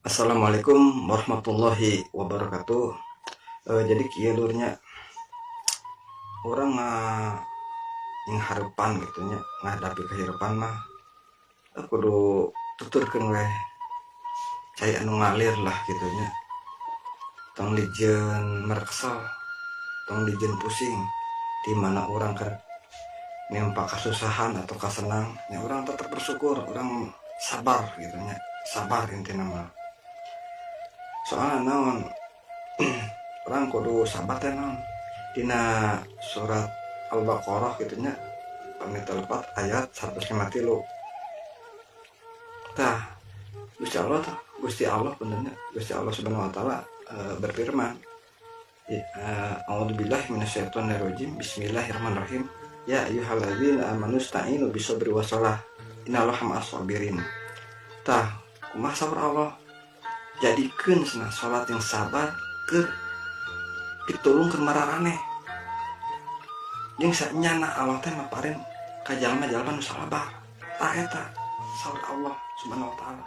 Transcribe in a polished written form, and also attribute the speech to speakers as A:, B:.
A: Assalamualaikum warahmatullahi wabarakatuh. Jadi kieu, Lur, nya, urang mah yang harapan gitu nya, menghadapi kehidupan mah kudu tuturkeun weh cai anu ngalir lah gitu nya. Tong dijieun mereksa, tong dijieun pusing. Di mana urang keur nempa kasusahan atau kasenang ya, urang tetap bersyukur, urang sabar gitu nya. Sabar intina mah. Soalnya naon urang kudu sabar teh, naon? Dina surat Al-Baqarah gitu nya, pamit lepat ayat 153. Tah, Gusti Allah tah, Gusti Allah benernya, Gusti Allah Subhanahu wa Taala berfirman ya, A'udzubillahi minasyaitonirrajim, bismillahirrahmanirrahim, ya ayyuhalladzina amanu ista'inu bisabri wassalah, innallaha ma'as sabirin. Tah, kumaha saur Allah? Jadikeun cenah salat yang sabar keur pitulung keur mararaneh, jeung sanyana Allah teh maparin ka jalma-jalma nu sabar. Tah, eta saur Allah Subhanahu wa Taala.